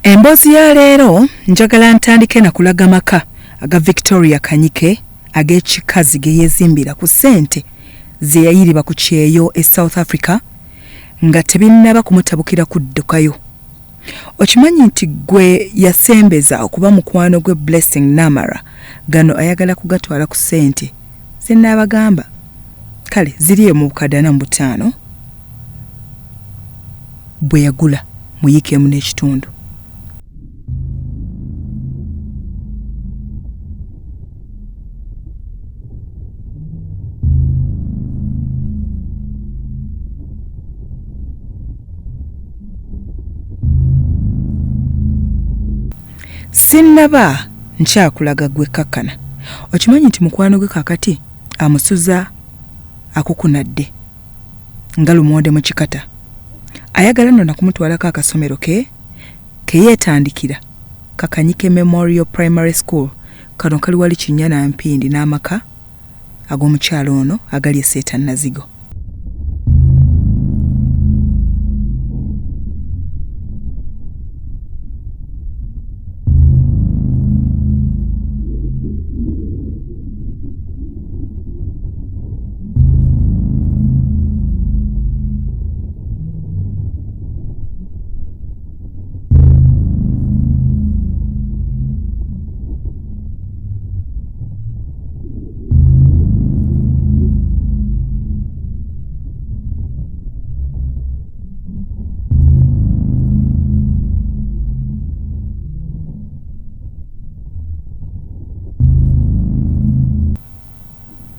Emboozi ya leero njagala ntandike na kulaga maka aga Victoria Kanyike ag'ekikazi ge yeezimbira ku ssente ze yayiriba ku kyeyo e South Africa nga tebinnaba kumutabukira kuddukayo. Okimanyi nti gwe yasembeza okuba mukwano gwe Blessing Namara gano ayagala kugatwala ku ssente ze nnaabagamba kale ziri mu bukadde 45 bwe yagula mu yiika emu n'ekitundu. Sinnaba nkyakulaga gwe kkakkana. Okimanyi nti mukwano gwe kaakati amusuza akukunadde nga lumonde mu kikata. Ayagala nno na kumutwalako akasomero ke ke yeetandikira ka Kanyike Memorial Primary School. Kano kali wali kinnya na mpindi n'amaka ag'omukyala ono agali e Seeta Nazigo.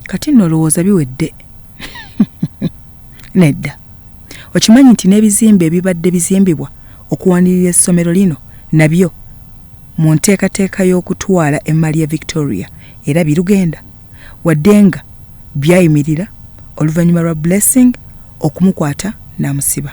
Kati nno olowooza biwedde? Nedda. Okimanyi nti n'ebizimbe ebibadde bizimbibwa okuwanirira essomero lino nabyo mu nteekateeka y'okutwala emmali ya Victoria era birugenda wadde nga byayimirira oluvannyuma lwa Blessing okumukwata n'amusiba.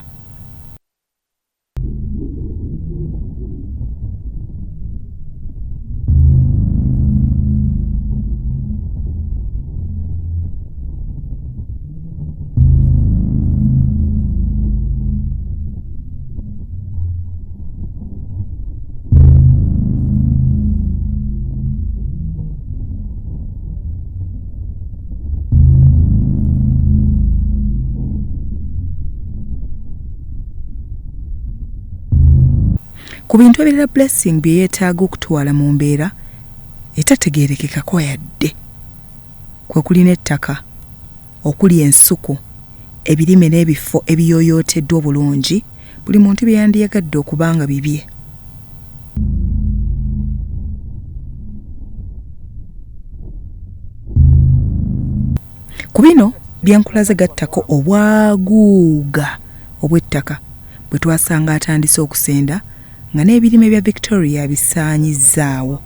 Ku bintu ebirala Blessing bye yeetaaga okutwala mu mbeera etategeerekekako yadde kwe kuli n'ettaka okuli ensuku, ebirime n'ebifo ebiyooyooteddwa obulungi buli muntu bye yandiyagadde okuba nga bibye. Ku bino bye nkulaze gattako obwaguuga obw'ettaka bwe twasanga atandise okusenda nga n'ebirime bya Victoria abisaanyizzaawo.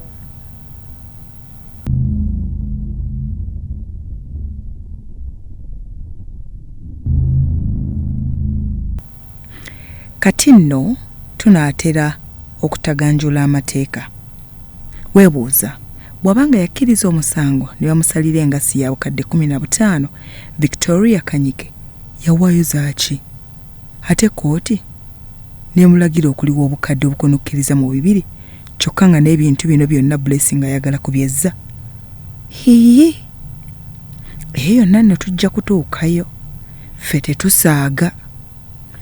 Kati nno tunaatera okutaganjula amateeka. Weebuuza, bw'aba nga yakkiriza omusango ne bamusalira engassi ya bukadde 15, Victoria Kanyike yawaayo zaaki? Ate kkooti n'emulagira okuliwa obukadde obukunukkiriza mu bibiri kyokka nga n'ebintu bino byonna Blessing ayagala kubyezza? Hiiyi! Eyo yonna nno tujja kutuukayo. Ffe tetusaaga.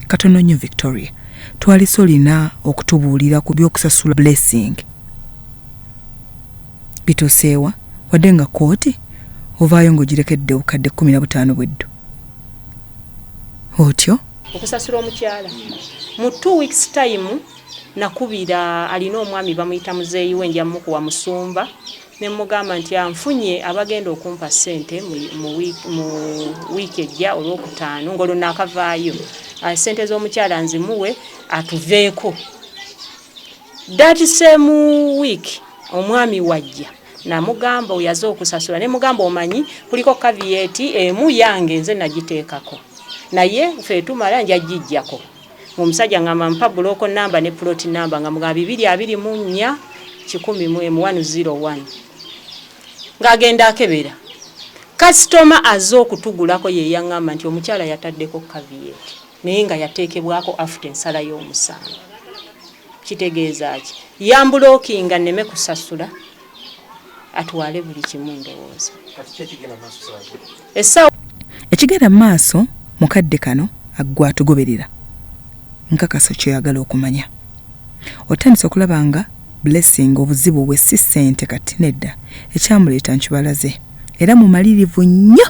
Katono nnyo Victoria. Twalise olina okutubuulira ku by'okusasula Blessing. Bituuseewa? Wadde nga kkooti ovaayo ng'ogirekedde obukadde 15 bweddu. Otyo? Okusasula omukyala mu 2 weeks time nakubira alina omwami bamuyita muzeeyi we, nja mukuwa musumba, ne mugamba nti anfunye abagenda okumpa ssente mu wiiki ejja olwokutaano ng'olwo naakavaayo, ssente z'omukyala nzimuwe atuveeko. That same week omwami wajja namugamba oyaze okusasula, ne mugamba omanyi kuliko caveat emu yange nze nagiteekako, naye ffe tumala nja gijjako. Omusajja ngamba mpa block number ne plot number, nga mugamba 224 101 101, ng'agenda akebera. Kasitoma aze okutugulako ye yaŋŋamba nti omukyala yataddeko caveat, naye nga yateekebwako after ensala y'omusango. Kitegeeza ki? Yambulookinga nneme kusasula atwale buli kimu ndowooza. Essaawa Ekigenda mu maaso mu kadde kano ggwe atugoberera nkakasa ky'oyagala okumanya. Otandise okulaba nga Blessing obuzibu bwe si ssente kati nedda, ekyamuleeta nkibalaze era mumalirivu nnyo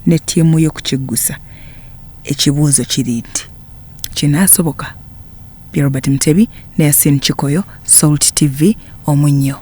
ne ttiimu ye kukiggusa. Ekibuuzo kiri nti kinaasoboka? Bya Robert Mutebi ne Yasin Kikoyo, Salt TV, Omunnyo.